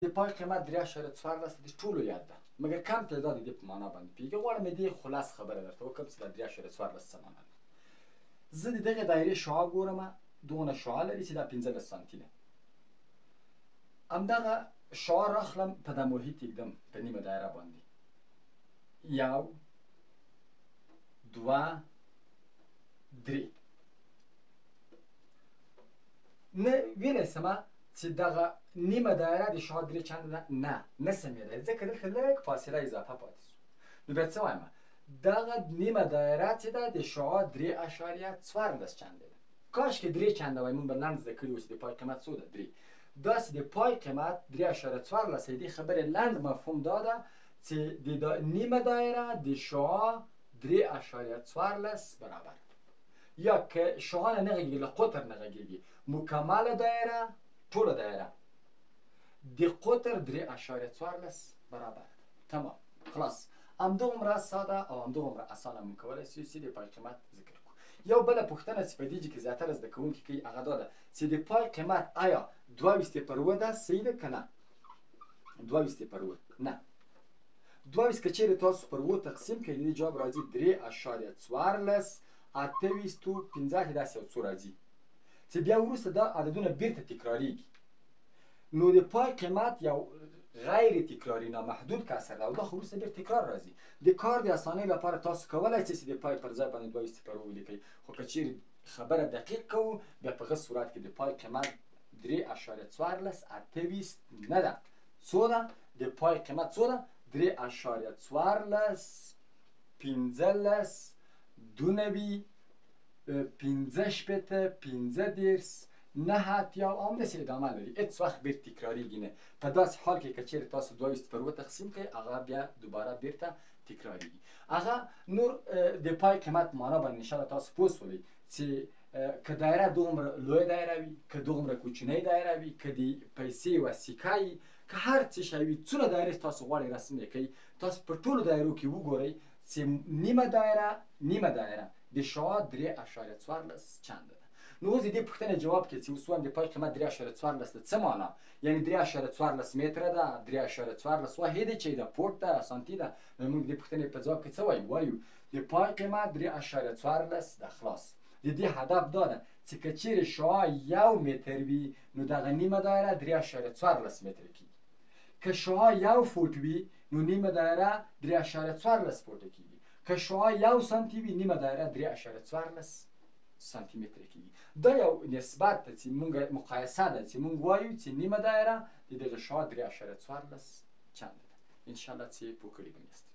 د پای قیمت 3.14 د ټولو یاد ده، مګر کم تعداد د دې په معنا باندې پوهېږي. غواړم د دې خلاص خبره درته وکړم چې دا 3.14 څه معنا لري. زه د دغې دایرې شعاع ګورم، دونه شعاع لري چې دا 15 سانتي ده. همدغه شعاع راخلم په دا محیط ږدم په نیمه دایره باندې، 1 2 3. نه ویلی سمه چې دغه نیمه دایره د شعاع 3 چنده ده؟ نه، نه سمېدی، ځکه دلته لږ فاصله اضافه پاتې سو. نو بیا څه وایم؟ دغه نیمه دایره چې ده د شعاع 3.14 چنده ده. کاش که 3 چنده وای، مونږ به لنډ زده کړي وو چې د پای قیمت څو ده؟ 3. داسې د پای قیمت 3.14 دی. دې خبرې لنډ مفهوم دا ده چې د نیمه دایره د شعاع 3.14 برابر، یا که شعاع نه غږېږي، له قطر نه غږېږي، مکمله دایره ټوله دایره د قطر 3.14 برابر ده. تمام، خلاص. همدغومره ساده او همدغومره اسانه مونږ کولی سو چې د پای قیمت ذکر کړو. یو بله پوښتنه چې په دې کې زیاتره زده کوونکي کوي هغه دا ده چې د پای قیمت آیا 22/7 ده، صحیح ده که نه؟ 22/7 نه، 22 که چېرې تاسو پر 7 تقسیم کړئ، د دې جواب راځي 3.14 28 5، داسې یو څو راځي چې بیا وروسته دا عددونه بیرته تکراریږي. نو د پای قیمت یو غیر تکراري نامحدود کسر ده او دا خو وروسته بیا تکرار راځي. د کار د اسانۍ لپاره تاسو کولی شئ چې د پای پر ځای باندې 22/7 ولیکئ، خو که چېرې خبره دقیق کوو بیا په هغه صورت کې د پای قیمت 3.14 28 نه ده، څو ده؟ د پای قیمت څو ده؟ 3.14 15 92 65 35 89 او همداسې ادامه لري، هېڅ وخت بېرته تکراریږي نه. په داسې حال کې که چېرې تاسو 22/7 تقسیم کړئ، هغه بیا دوباره بېرته تکراریږي. هغه نور د پای قیمت معنا باندې انشاءالله تاسو پوه سولئ چې که دایره دومره لویه دایره وي، که دومره کوچنۍ دایره وي، که د پیسې یوه سکه وي، که هر څه شی وي، څونه دایرې تاسو غواړئ رسم یې کړئ، تاسو په ټولو دایرو کې وګورئ چې نیمه دایره د شعاع 3.14 چنده ده. نو اوس د دې پوښتنې جواب کې چې اوس وایم د پای قیمت 3.14 ده، څه معنا؟ یعنی 3.14 متره ده، 3.14 واحد چې ده، فوټ ده، سانتي ده. نو موږ د دې پوښتنې په ځواب کې څه وایو؟ وایو د پای قیمت 3.14 ده، خلاص. د دې هدف دا ده چې که چېرې شعاع 1 متر وي، نو دغه نیمه دایره 3.14 متر کېږي. که شعاع 1 فوټ وي، نو نیمه دایره 3.14 فوټه کېږي. که شعاع 1 سانتي وي، نیمه دایره 3.14 سانتي متر کېږي. دا یو نسبت ده چې مونږ مقایسه ده چې مونږ وایو چې نیمه دایره د دغه شعاع 3.14 چنده ده. انشاءالله چې پوه کړي به یاست.